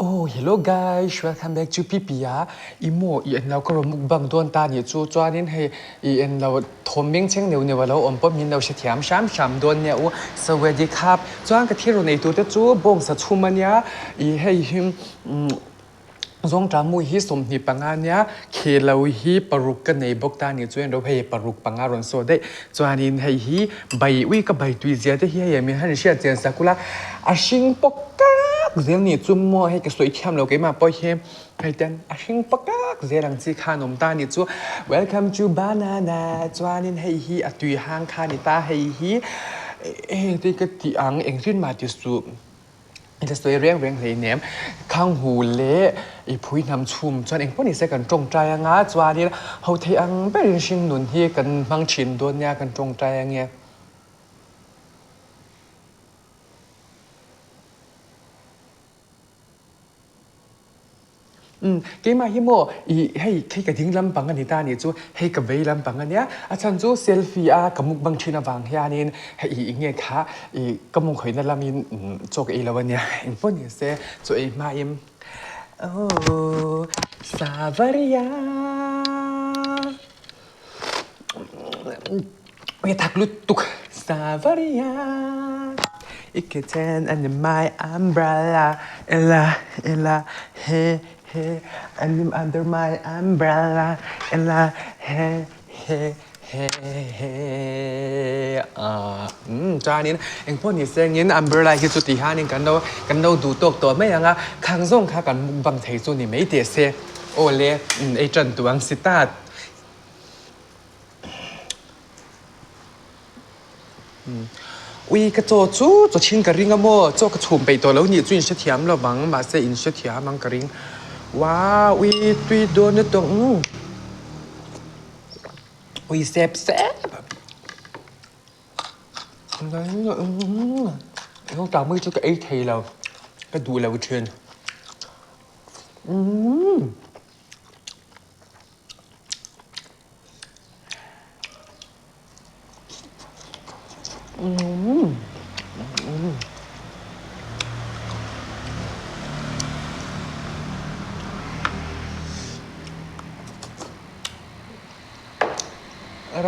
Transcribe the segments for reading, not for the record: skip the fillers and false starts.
Oh hello guys welcome back to Pipia i maw i en lo ka rawn mukbang dawn ta nih chu chuanin hei i en lo thawm meng cheng neuh neuh a lo awm pawh min lo hrethiam hram hram dawn nia u sawedi khap chuan ka thil rawn ei tur te chu bawngsa chhum ania i hei hi Zawngṭah mu hi 25 nia, khelo hi paruk ka nei bawk ta nih chuan ro hei paruk panga rawn saw daih. Chuanin hei hi bai ui ka bai tui zia te hi hei min han hriat chian sak ula a hring pawk kak zel nih chu maw hei ka sawi thiam lo keimah pawh hi hei ten a hring pawk kak zel ang chi khan awm ta nih chu. Welcome to banana chuanin hei hi a tui hang kha ni ta hei hi hei te ka tih ang engtin mah ti suh. I la sawi reng reng hleinem. Khanghu leh i phui hnam chhum chuan engpawh ni se kan tawngtai anga chuanin ho theih ang berin hringnun hi kan hmang thin dawn nia kan tawngtai ange. Umm, keimah hi maw i hei khi ka ding lampang a ni ta a nih chu, hei ka vei lampang a nia, a chhan chu selfie a ka mukbang thin avang hianin hei i nge kha i ka mawngkhawihna lamin chaw ka ei lo a nia, engpawh ni se chaw ei hmain oh Savaria Nge thak lutuk Savaria I ke chen under my umbrella Ella Ella he he I'm under my umbrella Ella he he he he Umm chuanin engpawh ni sengin umbrella hi chu ti hianin kan lo kan lo duh tawk tawh mai ang a khang zawng kha kan mukbang thei chu ni mai teh se aw le ei tan duh ang si ta. Ui ka chaw chu chaw chhin ka ring a maw chaw ka chhum peih tawh lo nih chu in hrethiam lo vang mahse in hrethiam ang ka ring wow ui tui dawn lutuk ui sep sep Tah chu ka ei thei lo ka duh lo thin.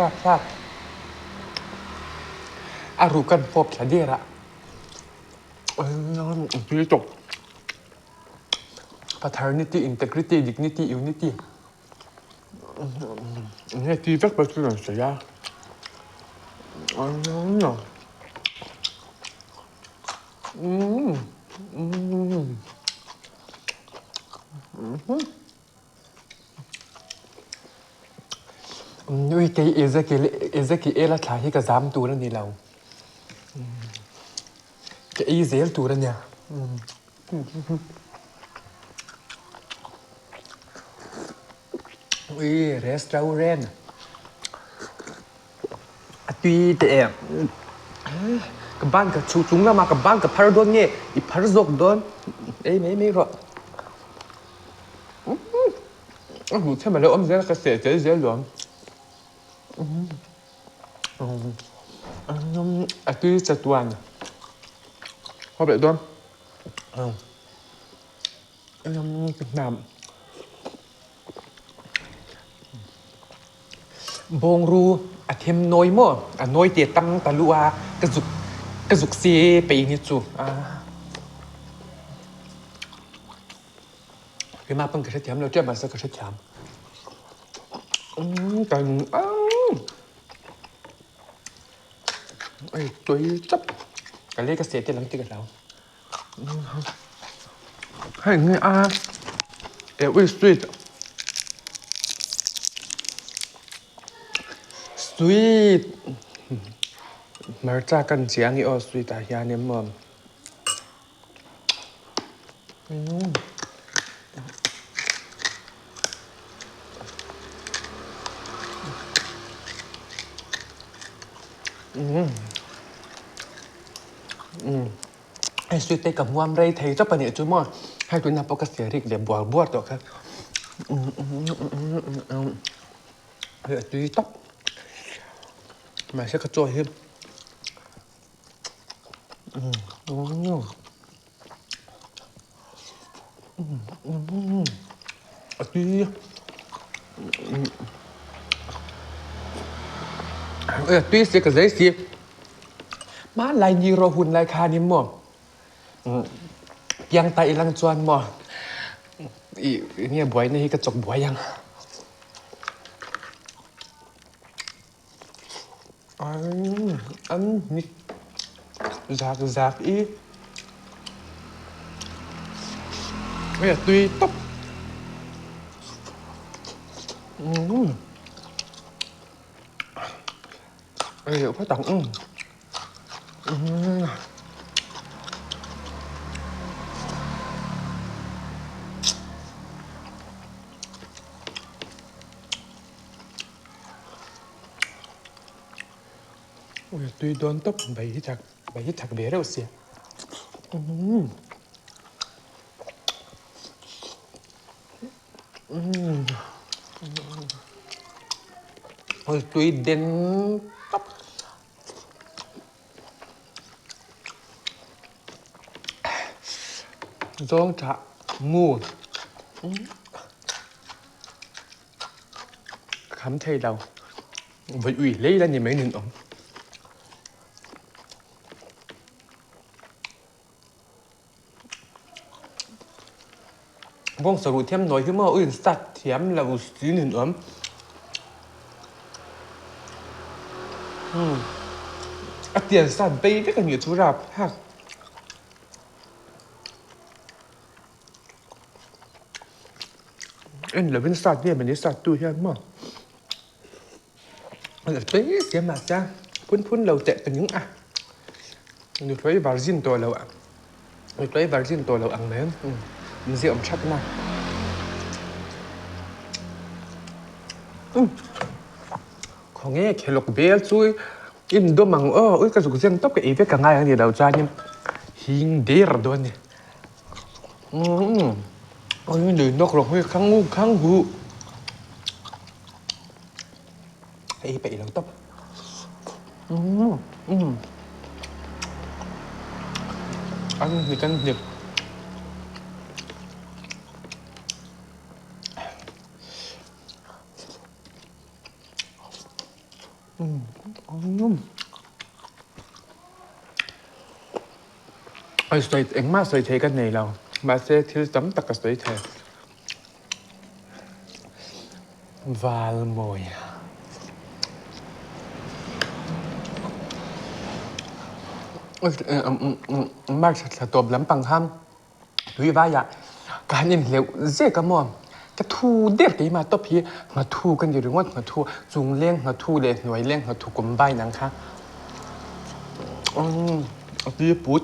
Rapthlak a ruh kan fawp thla der a tui tawp Paternity, integrity, dignity, unity Nge ti vek pawh chu rawn sawi a. Nui kei Ezekiel a thla hi ka zam tur a ni lo. Ka ei zel tur a nia. Ui restaurant a tui teh e ka ban ka chhu chung lama ka ban ka phar dawn nge i phar zawk dawn ei mai mai rawh a hmuh chhem alo awm zel a ka seh tel zel luam a tui chatuan haw leh dawn. Bawngru a them nawi maw? A nawi te tang ta lu a ka zuk ka zuk se pei ni chu. Keimah pawn ka hrethiam lo ṭep mahse ka hrethiam. Kan tui chap ka lei ka seh te lam ti ka hlau. Hei nge a eh ui sweet sweet hmarcha kan chiang i aw sweet ah hian in maw Hei sweet te ka hmuam rei thei chawp a nih chu maw hei tunah pawh ka sia rik leh buar buar tawh kha hei a tui tawp mahse ka chaw hi A tui. A tui si ka zei si. Hmanlai ni ro hun lai khan in maw piang ta ilang chuan maw i nge buaina hi ka chawk buai ang. An hnik zakzak i hei a tui tawp. Ei leh phawt ang. Ui tui dawn tawp bai hi thak bai hi thak ve reuh sia. Ui tui den tawp. Zawng thah mu. Ka kham thei lo. Vawi ui hlei la ni mai nin awm. Bawngsa ruh thiam nawi hi maw uiin start thiam lo si nin awm. A tian start bei vek a nih chu rap hak. En lovin start nge mani start tu hian maw a la tui sia mahse phun phun lo teh ka ning a nuthlawi virgin tawh lo a nuthlawi virgin tawh lo ang mai an ziah awm that na khawnge khelawk bel chu in dawm ang aw ui ka zuk zen tawp ka ei vek ka ngai ang ni lo chuanin hing der dawn a ni. Ui lui nawk rawh hi khang u khang hu ei peih lo tawp an hnik an hnik Ai sawi engmah sawi thei ka nei lo mahse thil tam tak ka sawi thei. Valmawi. March thla tawp lampang khan tui vaiah ka han inhleuh zek a maw ka thu der keimah tawp hi nghathu ka ni ringawt nghathu chung leng nghathu leh hnuai leng nghathu combine ang kha a ti put.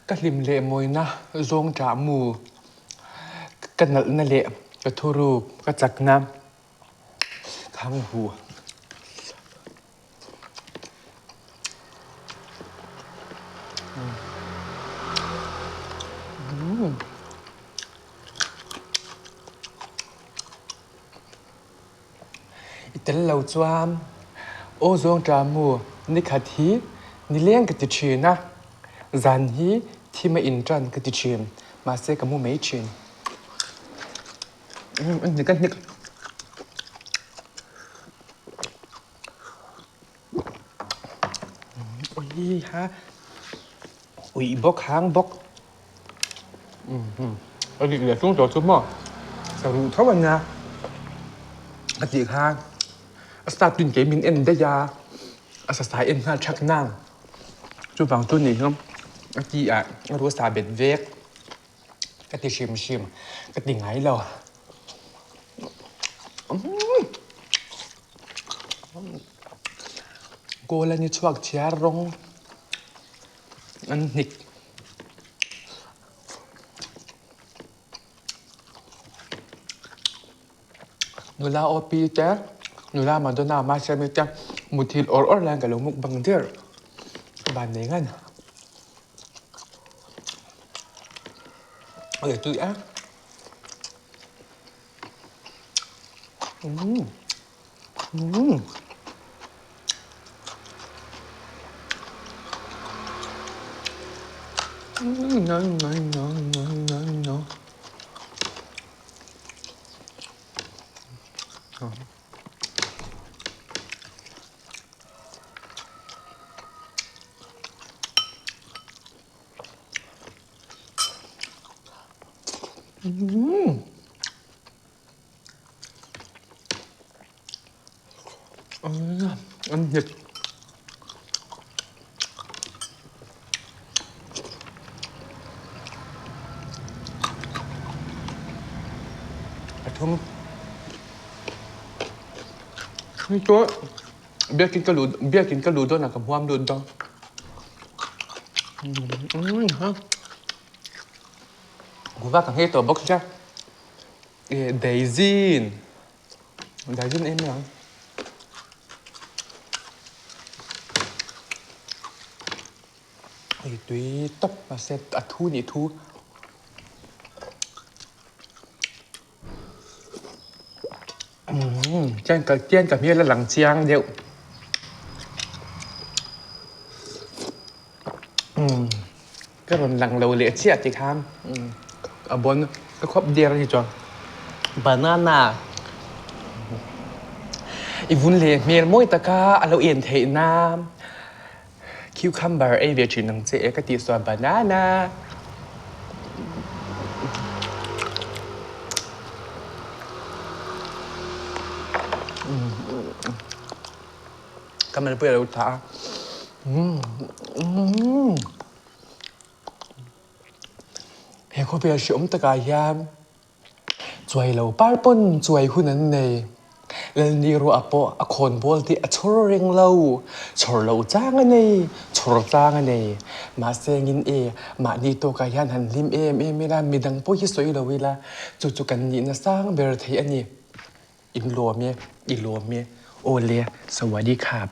Ka hlim leh mawina zawng ṭah mu, ka nalhna leh ka thuruk, ka chakna khang hu. I tel lo chuan aw zawng ṭa mu nikhat hi nileng ka ti ṭhin a, zan hi thim a inṭan ka ti ṭhin, mahse ka mu mai ṭhin. Ka hnik. Ui ha ui bawk hang bawk. A dik leh chung tawh chu maw saruh tho a nia a tih kha a start tuin kei min en daih a a sasai en nghal thak nang chuvang chu nih hi a ti ah a ru sa bet vek ka ti hrim hrim ka ti ngai lo. Kawl a ni chhuak chhiar rawng an hnik. Nula aw pi te nula Madonna Masiami te muthilh awr awr laiin ka lo mukbang der ban nei ngan. Oi tui a. Umm. Umm. An nghet. A thum. Biakinn ka luh biakinn ka luh dawnah ka hmuam lut dawn. Kuhva ka nghei tawh bawk sia. Eh daizin daizin em em ang. Hei tui tawp mahse a thu nih thu. Tian ka tian ka hmel a lang chiang deuh ka rawn lang lo leh chiah tih khan a bawn ka khuap der a ni chuan banana i vun leh hmel mawi taka a lo en theih nan cucumber ei ve thin ang che e ka tih chuan banana. Ka malpui a lo tha a. He khawvel hreawm takah hian Chuai lo par pawn chuai hun an nei. Lalni ruah pawh a khawnbawl tih a chhawr reng lo. Chhawr lo chang a nei, chhawr chang a nei. Mahse ngin e, mahni tawkah hian han hlim em em ila, midang pawh hi sawi lo ila, chu chu kan nihna sang ber thei a ni. In lawm e, i lawm e, aw le, Sawadee khap.